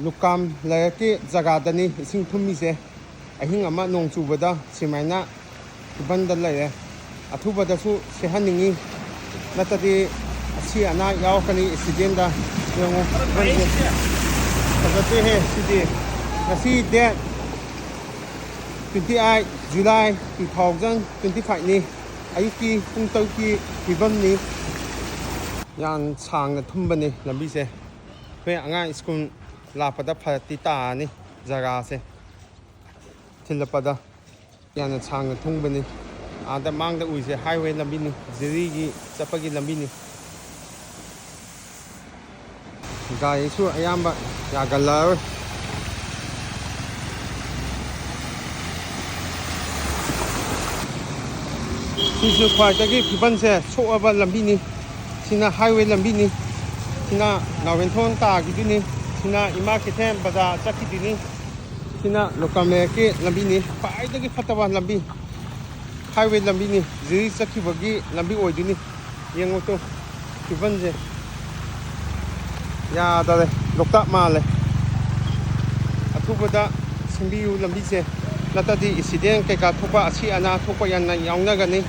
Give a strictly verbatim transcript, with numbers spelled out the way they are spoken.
ꯂꯨꯀꯥꯝ ꯂꯩꯔꯛꯀꯤ ꯖꯒꯥꯗꯅꯤ ꯏꯁꯤꯡ ꯊꯨꯝꯃꯤꯁꯦ꯫ ꯑꯍꯤꯡ ꯑꯃ ꯅꯣꯡ ꯆꯨꯕꯗ ꯁꯨꯃꯥꯏꯅ ꯐꯤꯕꯝꯗ ꯂꯩꯔꯦ꯫ ꯑꯊꯨꯕꯗꯁꯨ ꯁꯦꯝꯍꯟꯅꯤꯡꯉꯤ, ꯅꯠꯇ꯭ꯔꯗꯤ ꯑꯁꯤ ꯑꯅꯥ ꯌꯥꯎꯔꯛꯀꯅꯤ ꯑꯦꯛꯁꯤꯗꯦꯟꯗ꯫ ꯌꯦꯡꯉꯨ ꯐꯤꯕꯝꯁꯦ, ꯐꯖꯗꯦꯍꯦ ꯁꯤꯗꯤ꯫ ꯉꯁꯤ date twenty eight July two thousand twenty five ꯅꯤ꯫ ꯑꯌꯨꯛꯀꯤ ꯄꯨꯡ ꯇꯔꯨꯛꯀꯤ ꯐꯤꯕꯝꯅꯤ꯫ ꯌꯥꯝ ꯁꯥꯡꯅ ꯊꯨꯝꯕꯅꯤ ꯂꯝꯕꯤꯁꯦ꯫ ꯑꯩꯈꯣꯏ ꯑꯉꯥꯡ ꯁ꯭ꯀꯨꯜ ꯂꯥꯛꯄꯗ ꯐꯔꯛꯇꯤ ꯇꯥꯔꯅꯤ ꯖꯒꯥꯁꯦ ꯊꯤꯜꯂꯛꯄꯗ꯫ ꯌꯥꯝꯅ ꯁꯥꯡꯅ ꯊꯨꯝꯕꯅꯤ꯫ ꯑꯥꯗ ꯃꯥꯡꯗ ꯎꯏꯁꯦ highway ꯂꯝꯕꯤꯅꯤ, ꯖꯤꯔꯤꯒꯤ ꯆꯠꯄꯒꯤ ꯂꯝꯕꯤꯅꯤ꯫ ꯒꯥꯔꯤꯁꯨ ꯑꯌꯥꯝꯕ ꯌꯥꯒꯜꯂꯔꯣꯏ꯫ ꯁꯤꯁꯨ ꯈ꯭ꯋꯥꯏꯗꯒꯤ ꯐꯤꯕꯝꯁꯦ ꯁꯣꯛꯑꯕ ꯂꯝꯕꯤꯅꯤ꯫ ꯁꯤꯅ highway ꯂꯝꯕꯤꯅꯤ꯫ ꯁꯤꯅ ꯅꯥꯎꯔꯦꯝꯊꯣꯡ ꯇꯥꯈꯤꯗꯣꯏꯅꯤ꯫ ꯁꯤꯅ ꯏꯃꯥ ꯀꯩꯊꯦꯜ ꯕꯖꯥꯔ ꯆꯠꯈꯤꯗꯣꯏꯅꯤ꯫ ꯁꯤꯅ ꯂꯣꯀꯝ ꯂꯩꯔꯛꯀꯤ ꯂꯝꯕꯤꯅꯤ, ꯈ꯭ꯋꯥꯏꯗꯒꯤ ꯐꯠꯇꯕ ꯂꯝꯕꯤ꯫ Highway ꯂꯝꯕꯤꯅꯤ, ꯖꯤꯔꯤ ꯆꯠꯈꯤꯕꯒꯤ ꯂꯝꯕꯤ ꯑꯣꯏꯗꯣꯏꯅꯤ꯫ ꯌꯦꯡꯉꯨ ꯇꯨ, ꯐꯤꯕꯝꯁꯦ ꯌꯥꯗꯔꯦ, ꯂꯣꯛꯇꯥꯛ ꯃꯥꯜꯂꯦ꯫ ꯑꯊꯨꯕꯗ ꯁꯦꯝꯕꯤꯌꯨ ꯂꯝꯕꯤꯁꯦ, ꯅꯠꯇ꯭ꯔꯗꯤ ꯑꯦꯛꯁꯤꯗꯦꯟ ꯀꯩꯀꯥ ꯊꯣꯛꯄ, ꯑꯁꯤ ꯑꯅꯥ ꯊꯣꯛꯄ ꯌꯥꯝꯅ ꯌꯥꯎꯅꯒꯅꯤ꯫